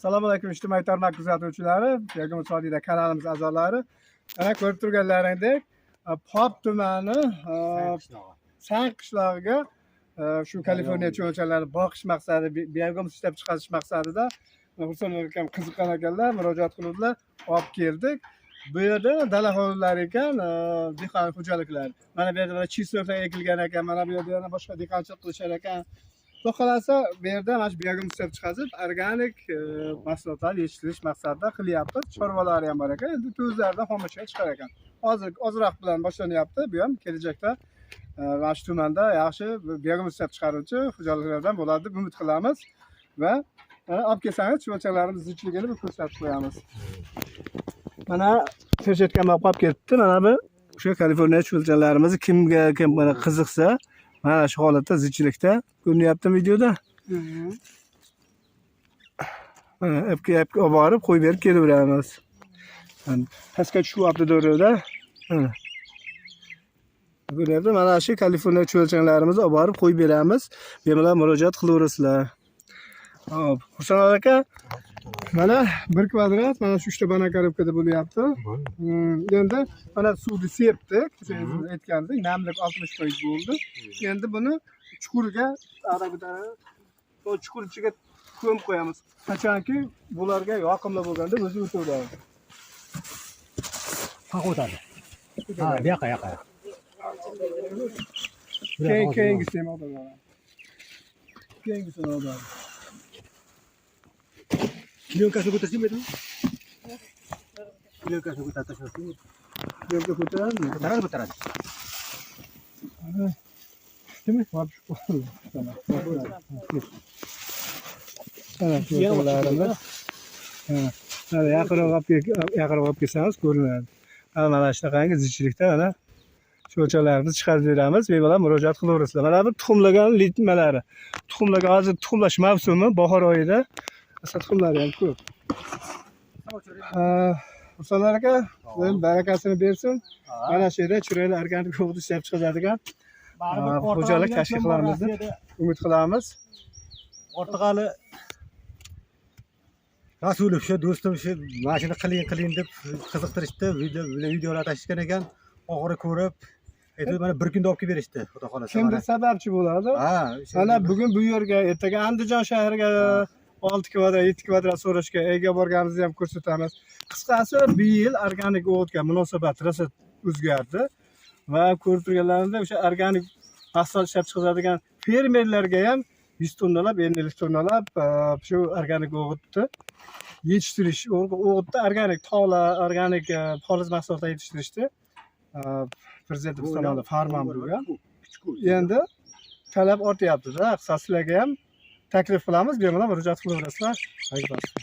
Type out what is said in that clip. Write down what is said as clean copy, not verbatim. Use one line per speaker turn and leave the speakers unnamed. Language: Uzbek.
Assalomu alaykum, ijtimoiy tarmoq kuzatuvchilari, Begum Sodiyda kanalimiz a'zolari. Mana ko'rib turganlaringdek, Pop tumani Sang qishlog'iga shu Kaliforniya cho'lchalarini boqish maqsadi, biogumus ishlab chiqarish maqsadida Husan akam qiziqqan ekanlar, murojaat qiluvdilar, olib keldik. Bu yerda dala hovlilari ekan, dehqon xo'jaliklari. Mana bu yerda mana чеснок lar ekilgan ekan, mana bu yerda yana boshqa dehqonchilik qilishar ekan. Xudo xohlasa, bu yerda mana shu biogumus ishlab chiqarib, organik mahsulotlar yetishtirish maqsadida qilyapmiz. Chorvalari ham bor ekan, endi o'zlaridan xomashyo chiqar ekan. Hozir ozroq bilan boshlanyapti, bu ham kelajakda mana shu tumanda yaxshi biogumus ishlab chiqaruvchi xo'jaliklardan bo'ladi deb umid qilamiz va mana olib kelsangiz, chuvalchalarimiz zichligini bir ko'rsatib qo'yamiz. Mana Serchetkam olib qolib ketibdi. Mana bu o'sha Kaliforniya chuvalchalarimizni kimga kim mana qiziqsa, mana shu holatda, zichlikda ko'rinyapti videoda. Mana olib borib qo'yib berib kelaveramiz. Mana pastga tushyapti do'rida. Mana. Ko'ryapti, mana shu Kaliforniya chuvalchanglarimizni olib borib qo'yib beramiz. Bemalol murojaat qilaverasizlar. Hop, Husan aka, mana 1 kvadrat, mana shu uchta бана коробка da bo'lyapti. Endi mana suvni sepdik, o'sha o'zimiz aytgandek, namlik 60% bo'ldi. Endi buni chuqurga, bu chuqur ichiga ko'mib qo'yamiz. Qachonki bularga yoqimli bo'lganda o'zi o'taveradi.
Haq o'tadi. Ha, bu yoqqa, yoqqa.
Keyin keyingisini ham oladi. Keyingisini oladi.
Пленка sini ko'tarsang bo'ladimi? Пленка sini ko'tarib tashlasin.
Yo'lga ko'taradimi?
Ko'taradi, ko'taradi.
Tushdimi? Hop, shu. Tamam. Mana chuvalchalarimiz. Ha, mana yaqinroq olib kelsangiz ko'rinadi. Mana shunaqangi zichlikda mana chuvalchalarimizni chiqarib beramiz. Bemalol murojaat qilaverasizlar. Mana bu tuxumlagan litmalari. Tuxumlagan, hozir tuxumlash mavsumi, bahor oyida. Asal tuxumlari ham ko'p. Ha, Husanlar aka, Xudoyim barakasini bersin. Mana shu yerda chiroyli organik o'g'it ishlab chiqaradigan xo'jalik tashkil qilamiz deb umid qilamiz.
Ortiqali Rasulov, shu do'stim, shu mana shuni qiling, qiling deb qiziqtirishdi. Videolar tashishgan ekan. Oxiri ko'rib, aytdi, mana bir kunda olib kelib berishdi, xudo xohlasa.
Kimdir sababchi bo'ladi.
Ha,
Mana bugun bu yerga, ertaga Andijon shahriga 6 kvadrat, 7 kvadrat so'rashga ega borganimizni ham ko'rsatamiz. Qisqasi, bu yil organik o'g'itga munosabat rosa o'zgardi va ko'rib turganlaringizda o'sha organik mahsulot ishlab chiqaradigan fermerlarga ham 100 tonnalab, 50 tonnalab shu organik o'g'itni yetishtirish, o'g'itda organik tola, organik poliz mahsulotlar yetishtirishni prezidentimiz tomonidan farmon bo'lgan. Endi talab ortyapti-da. Qisqasi, sizlarga ham taklif qilamiz, bemalol murojaat qilaverasizlar. Layk bosing.